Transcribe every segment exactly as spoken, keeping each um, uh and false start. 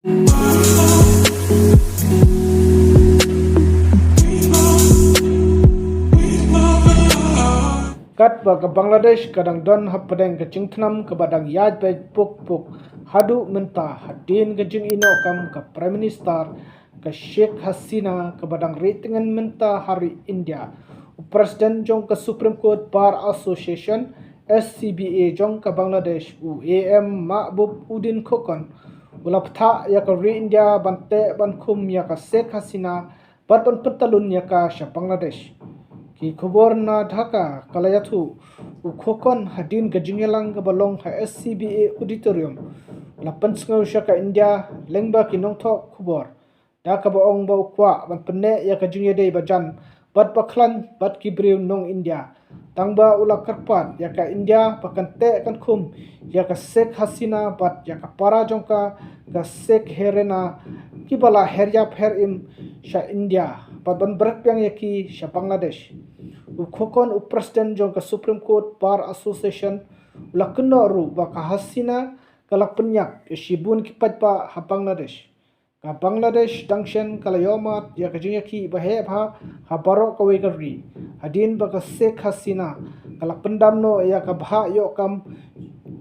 Katba ka Bangladesh ka dang don hapdeng ka jingthnam kaba dang ïaid beit puk puk haduh mynta, hadien ka jingïehnoh kam ka Prime Minister ka Sheikh Hasina kaba dang rieh tngen mynta ha ri India, u President jong ka Supreme Court Bar Association, S C B A, jong ka Bangladesh, u A M Mahbub Uddin Khokon, u la pynthah ïa ka ri India ban teh ban khum ïa ka Sheikh Hasina bad ban pyntalun ïa ka sha Bangladesh. Ki khubor na Dhaka ka la ïathuh, u Khokon hadien ka jingïalang kaba long ha S C B A Auditorium la pynsngew sha ka India lyngba ki nongthoh khubor, da kaba ong ba u kwah ban pynneh ïa ka jingïadei bajan bad bakhlaiñ bad ki briew nong India, tangba u la kyrpad ïa ka India ba kan teh kan khum ïa ka Sheikh Hasina bad ïa ka para jong ka, ka Sheikh Herena, kiba la her ïap her im sha India bad ban bret biang ïa ki sha Bangladesh. U Khokon, u President jong ka Supreme Court Bar Association, u la kynnoh ruh ba ka Hasina ka la pynïap ïa shibun ki paidbah ha Bangladesh. Ka Bangladesh dang shen ka la ïohmad ïa ka jingïakhih ba heh bha ha baroh kawei ka ri, hadien ba ka Sheikh Hasina ka la pyndam noh ïa ka bhah ïoh kam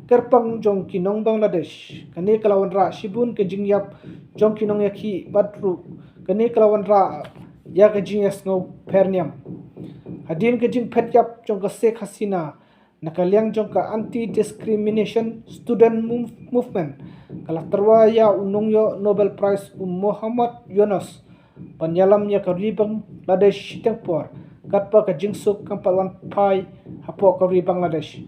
kyrpang jong ki nong Bangladesh. Kane ka la wanrah shibun ka jingïap jong ki nongïakhih bad ruh kane ka la wanrah ïa ka jingïasngew pher niam. Hadien ka jingphet ïap jong ka Sheikh Hasina, na ka liang jong ka Anti Discrimination Student Mov-, Movement, ka la tyrwa ïa u nongïoh Nobel Prize, u Muhammad Yunus, ban ïalam ïa ka ri Bangladesh shiteng por, katba ka jingsuk kam pat wan phai hapoh ka ri Bangladesh.